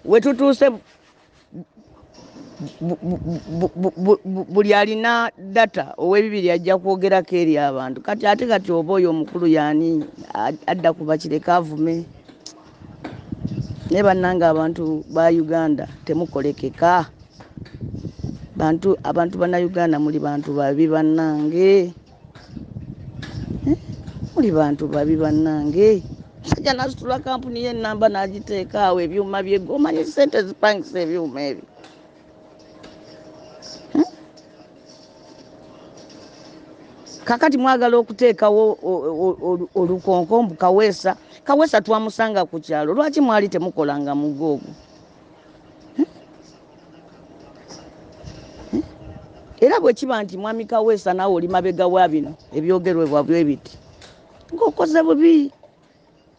Wetutuuse buli alina data ow'ebibiri ajja kwogerako eri abantu. Kati ate kati oba oyo omukulu yaani adda ku Bakireke avume. Naye bannange abantu ba Uganda temukolekeka. Abantu bannayuganda muli bantu babi bannange. Muli bantu babi bannange. Musajja n'asitula kampuni y'ennamba n'agiteeka awo ebyuma byeggo. Omanyi ssente zipangisa ebyuma ebyo. Kakati mwagala okuteekawo olukonko mbu Kaweesa. Kaweesa twamusanga ku kyalo. Lwaki mwali temukolanga mugga ogwo? Era bwe kiba nti mwami Kaweesa naawe oli mabega wa bino ebyogerwebwa bwe biti, ng'okoze bubi.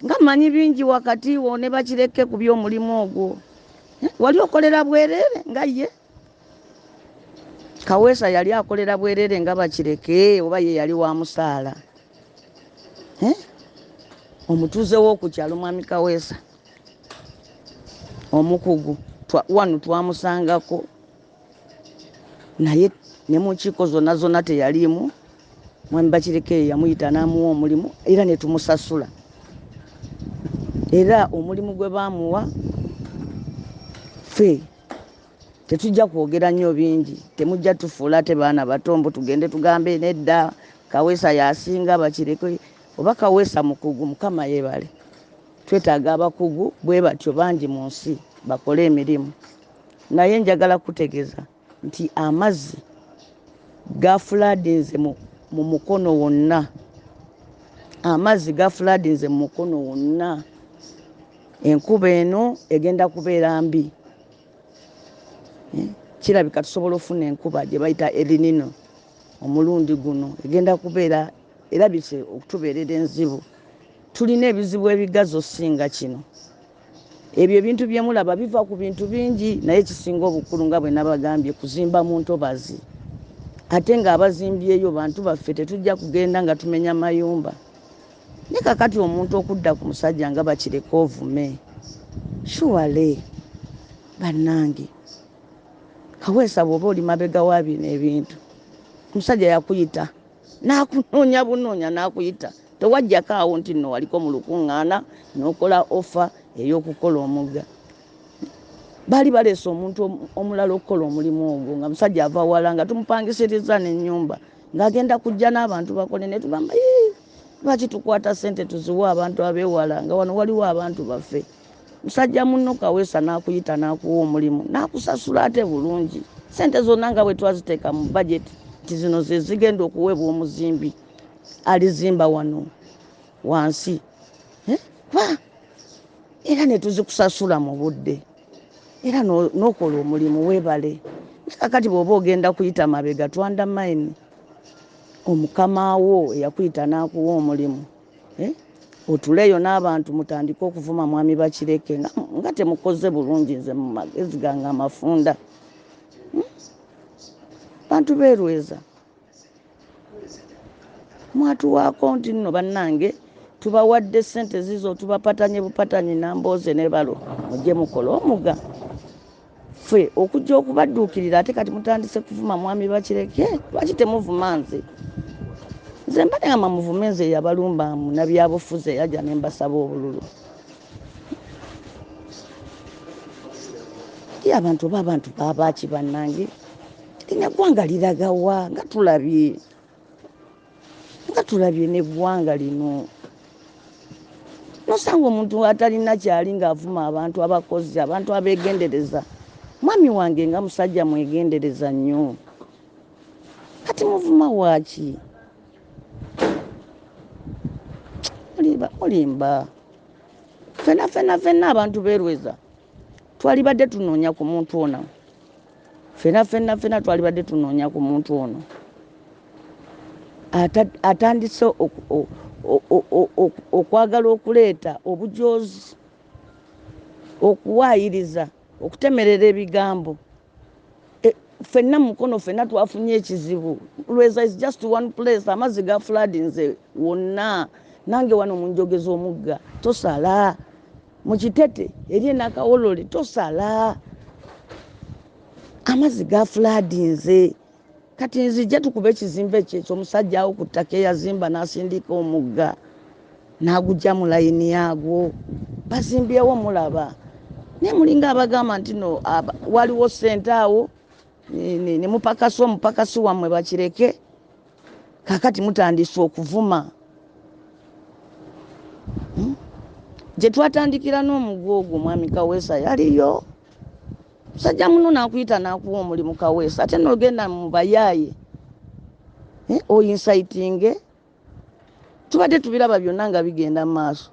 Nga mmanyi bingi wakati wo ne Bakireke ku by'omulimu ogwo. Wali okolera bwereere nga ye? Kaweesa yali akolera bwereere nga Bakireke oba ye yali wa musaala? Omutuuze w'oku kyalo mwami Kaweesa omukugu wano twamusangako, naye ne mu nkiiko zonna zonna teyaliimu. Mwami Bakireke yamuyita n'amuwa omulimu era ne tumusasula. Era omulimu gwe baamuwa ffe tetujja kwogera nnyo bingi, temujja tufuula ate baana bato mbu tugende tugambe nedda Kaweesa yasinga Bakireke oba Kaweesa mukugu. Mukama yeebale, twetaaga abakugu bwe batyo bangi mu nsi bakole emirimu. Naye njagala kutegeeza nti amazzi gafuladinze mu mukono wonna. Amazzi gafuladinze mu mukono wonna. Enkuba eno egenda kubeera mbi. Kirabika tusobola okufuna enkuba gye bayita El Nino omulundi guno, egenda kubeera erabise okutubeerera enzibu. Tulina ebizibu ebigazi okusinga kino. Ebyo ebintu bye mulaba biva ku bintu bingi, naye kisinga obukulu nga bwe nabagambye kuzimba mu ntobazi. Ate ng'abazimbyeyo bantu baffe, tetujja kugenda nga tumenya mayumba. Naye kakati omuntu okudda ku musajja nga Bakireke ovume, surely bannange. Kaweesa bw'oba oli mabega wa bino ebintu, omusajja yakuyita n'akunoonya bunoonya n'akuyita, tewajjako awo nti nno waliko mu lukuŋŋaana n'okola ofa ey'okukola omugga. Baali baleese omuntu omulala okukola omulimu ogwo, nga musajja ava wala, nga tumupangisiriza n'ennyumba, ng'agenda kujja n'abantu bakole. Ne tugamba, lwaki tukwata ssente tuziwe abantu ab'ewala nga wano waliwo abantu baffe? Musajja munno Kaweesa n'akuyita n'akuwa omulimu n'akusasula ate bulungi. Ssente zonna nga bwe twaziteeka mu budget nti zino ze zigenda okuweebwa omuzimbi alizimba wano wansi, era ne tuzikusasula mu budde, era n'okola omulimu weebale. Kakati bw'oba ogenda kuyita mabega, twanda mayini omukama wo eyakuyita n'akuwa omulimu, otuleeyo n'abantu mutandike okuvuma mwami Bakireke nga temukoze bulungi. Nze mu magezi gange amafunda, bantu beerweza mwatuwaako nti nno bannange tubawadde ssente zizo, tubapatanye bupatanye Nambooze ne balo, mujje mukole omugga. Ffe okujja okubadduukirira, ate kati mutandise kuvuma mwami Bakireke. Lwaki temuvuma nze? Nze mbadde ngamba muvume nze eyabalumba munnabyabufuzi eyajja ne mbasaba obululu. Eri abantu oba abantu baabaaki bannange? Lino eggwanga liragawa nga tulabye, nga tulabye n'eggwanga lino? Nosanga omuntu atalina kyali ng'avuma abantu abakozi, abantu abeegendereza. Mwami wange nga musajja mwegendereza nnyo, kati muvuma waaki? Mulimba fena fena fenna abantu beerweza twalibadde tunoonya ku muntu ono. Fena fena fena twalibadde tunoonya ku muntu ono atandise okwagala okuleeta obujoozi, okuwaayiriza, okutemerera ebigambo. Ffenna mukono ffenna twafunye ekizibu. Lweza is just one place, amazzi ga floodinze wonna. Nange wano munjogeza omugga tosala. Mu Kitete eri eNakawolole tosala, amazzi gafloodinze. Kati nzijja tukuba ekizimbe ekyo ekyomusajja awo ku ttaka eyazimba n'asindika omugga n'agujja mu layini yaagwo. Bazimbyewo mulaba, naye mulinga abagamba nti no waliwo ssente awo ne mupakasa omupakasi wammwe bakireke. Kakati mutandise okuvuma. Gye twatandikira n'omugwa ogwo, Mwami Kaweesa yaliyo musajja muno n'akuyita n'akuwa omulimu Kaweesa, ate n'ogenda mu bayaaye oincitinge. Tubadde tubiraba byonna nga bigenda mu maaso.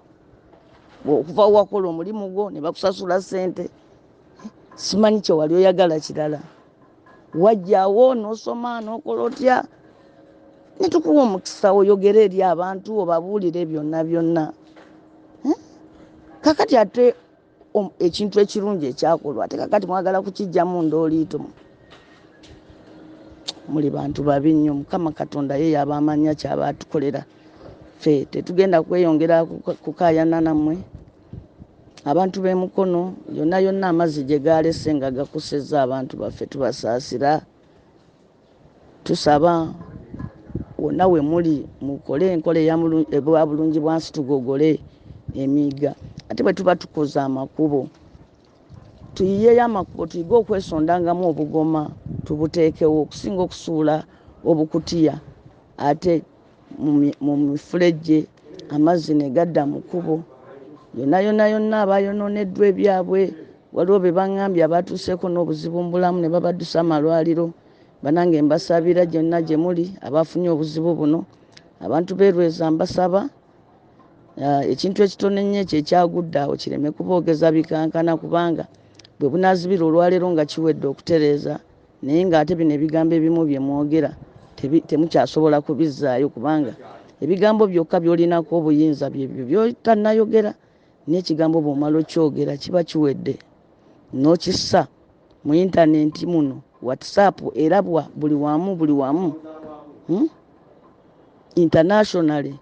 Okuva wakola omulimu gwo ne bakusasula ssente, simanyi kye wali oyagala kirala. Wajjawo n'osoma n'okola otya, ne tukuwa omukisa oyogere eri abantu obabuulire byonna byonna. Kakati ate ekintu ekirungi ekyakolwa ate kakati mwagala kukijjamu ndooliito. Muli bantu babi nnyo. Mukama Katonda ye yaba amanya kyaba atukolera. Ffe tetugenda kweyongera kukaayana nammwe. Abantu b'e Mukono yonna yonna amazzi gye gaalese nga gakusezza abantu baffe, tubasaasira. Tusaba wonna we muli mukole enkola eya bulungi bwansi, tugogole emigga. Ate bwe tuba tukoze amakubo, tuyiyeeyo amakubo, tuyige okwesondangamu obugoma tubuteekewo okusinga okusuula obukutiya ate mu mifulejje amazzi ne gadda mu kkubo. Yonna yonna yonna abayonooneddwa ebyabwe, waliwo be baŋŋambye abatuuseeko n'obuzibu mu bulamu ne babaddusa amalwaliro. Bannange mbasabira gyonna gye muli abafunye obuzibu buno. Abantu b'e Lweza mbasaba ekintu ekitono ennyo ekyo ekyagudde awo kireme kuboogeza bikankana, kubanga bwe bunaazibira olwaleero nga kiwedde okutereeza, naye ng'ate bino ebigambo ebimu bye mwogera temukyasobola kubizzaayo, kubanga ebigambo byokka by'olinako obuyinza byebyo by'otannayogera, n'ekigambo bw'omala okyogera kiba kiwedde n'okissa mu intanenti muno, WhatsApp erabwa buli wamu buli wamu, internationally.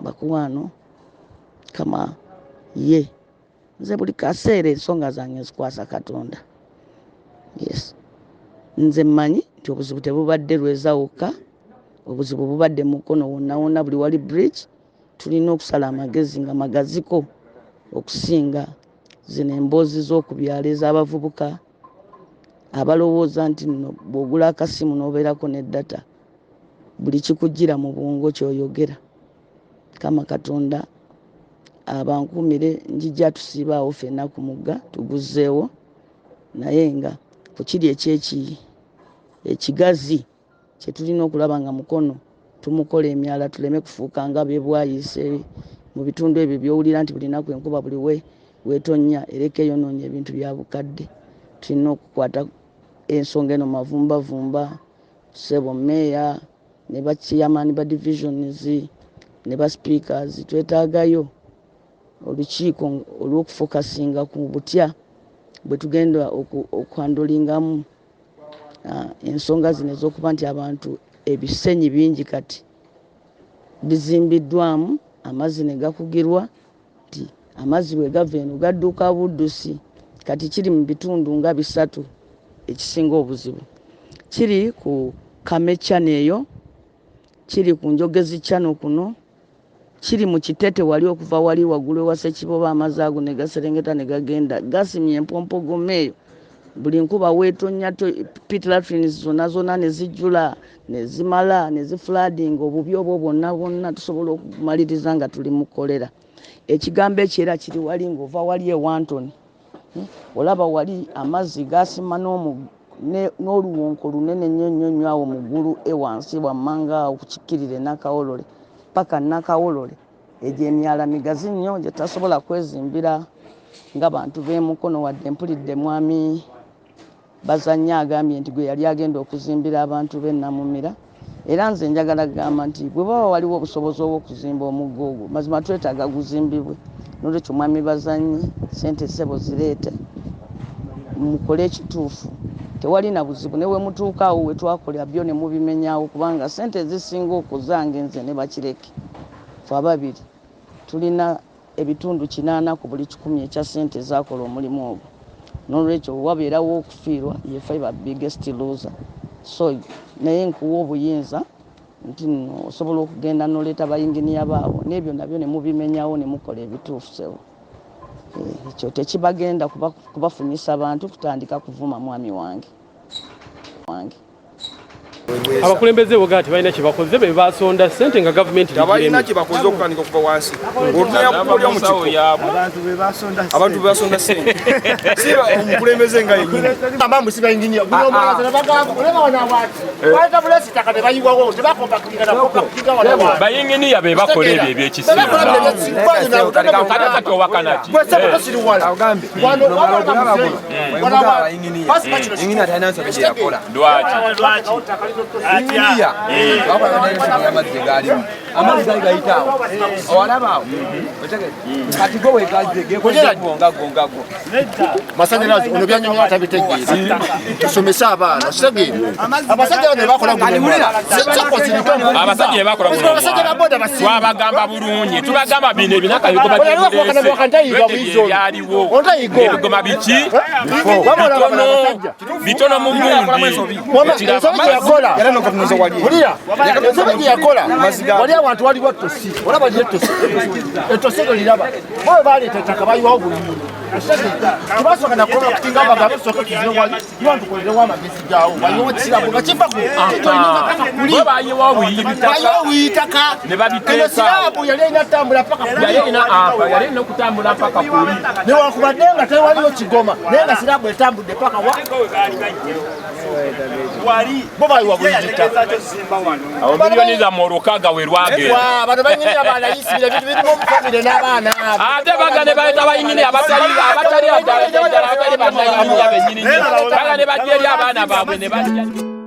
Bakuwano kama ye nze buli kaseera ensonga zange nzikwasa Katonda. Yes, nze mmanyi nti obuzibu tebubadde Lweza wokka, obuzibu bubadde Mukono wonna wonna, buli wali bridge. Tulina okusala amagezi nga magaziko okusinga zino emboozi z'okubyalo ez'abavubuka abalowooza nti nno bw'ogula akasimu n'obeerako ne data buli kikujjira mu bwongo ky'oyogera. Kama Katonda abankuumire, njijja tusiibaawo ffenna ku mugga tuguzzeewo, naye nga ku kiri ekigazi kye tulina okulaba nga Mukono tumukola emyala, tuleme kufuuka nga bye bwayise mu bitundu ebyo by'owulira nti buli nnaku enkuba buli we weetonnya ereka eyonoonya ebintu bya bukadde. Tulina okukwata ensonga eno mavumbavumba. Ssebo mmeeya ne ba chairman ba divisions ne ba speakers, twetaagayo olukiiko olw'okufocusinga ku butya bwe tugenda okuhandlingamu ensonga zino ez'okuba nti abantu ebisenyi bingi kati bizimbiddwamu, amazzi ne gakugirwa nti amazzi bwe gava eno gadduka buddusi. Kati kiri mu bitundu nga bisatu ekisinga obuzibu. Kiri ku Kame Channel eyo, kiri ku Njogezi Channel kuno, kiri mu Kitete wali okuva wali waggulu ewa Ssekiboba, amazzi ago ne gaserengeta ne gagenda gasimye empompogoma eyo. Buli nkuba weetonnya pit latrines zonna zonna ne zijjula ne zimala ne ziflooding. Obubi obwo bwonna bwonna tusobola okumaliriza nga tuli mu kolera. Ekigambo ekyo era kiri wali ng'ova wali e Wantoni, olaba wali amazzi gasima n'oluwonko lunene nnyo nnyo nnyo awo mu ggulu ewansi wammanga awo ku kikkirire Nakawolole paka Nakawolole. Egyo emyala migazi nnyo gye tasobola kwezimbira nga bantu b'e Mukono, wadde mpulidde Mwami Bazannya agambye nti gwe yali agenda okuzimbira abantu b'e Namumira. Era nze njagala kugamba nti bwe baba waliwo obusobozi obw'okuzimba omugga ogwo, mazima twetaaga guzimbibwe. Nolwekyo Mwami Bazannyi, ssente ssebo zireete mukole ekituufu, tewali na buzibu. Ne we mutuuka awo we twakola byo ne mubimenyawo, kubanga ssente ezisinga okuzange nze ne bakireke fe ababiri tulina. Ebitundu 80 ku buli 100 ekya ssente ezakola omulimu ogwo. N'olwekyo wabeerawo okufiirwa, yefe ba biggest loser. So naye nkuwa obuyinza nti nno osobola okugenda n'oleeta bayinginiya baabo n'ebyo nabyo ne mubimenyawo ne mukola ebituufu. Sewo ekyo tekibagenda kubafunyisa bantu kutandika kuvuma mwami wange. Abakulembeze boga tebalina kye bakoze, be basonda ssente nga gavumenti tebalina kye bakoze okutandika okuva wansi. Abantu be basonda ssente siba omukulembeze nga yennyini. Bayinginiya be bakola ebyo ebyekisiru. Kati owakana ki? Lwaki? Amazzi gali gayitaawo owalabaawo kati go wegazze gekozegongagongago masanyalaze ono byanyonyola tabitegeera. Tusomese abaana, kitegeera abasajja bano bakola abasajja bakola abasajja ba boda basimu. Twabagamba bulungi, tubagamba bino ebinaka bigoba byaliwo ebigoma biki bitono mu gundi. Ensobi gye yakola, wulira, ensobi gye yakola wali awantu waliwo ettosi, olaba liri ettosi, ettosi eryo liraba bo bwe baleeta ettaka bayiwawo bulungi. Tebasooka nakola kutinga abagambe tusooke tuzire wali niba ntukolerewo amagezi gaawo bayiwewo kirabo nga kiva ku kuli bo bayiwawo bayiwawo buyitaka ne babiteeka. Eno siraabu yali erina kutambula paka kuli, yali erina okutambula paka kuli, newankubadde nga tewaliwo kigoma, naye nga siraabu etambudde paka wa bo bayiwa buyitaka. Awo miliyoni zammwe olukaga we lwagenda. Bano bayinginiya balayisi bino ebintu birimu omufamire n'abaana. Ate baga ne baleeta bayinginiya abatali abatali abatali bannayinginiya bennyini, baga ne bajja eri abaana baabwe ne bajja.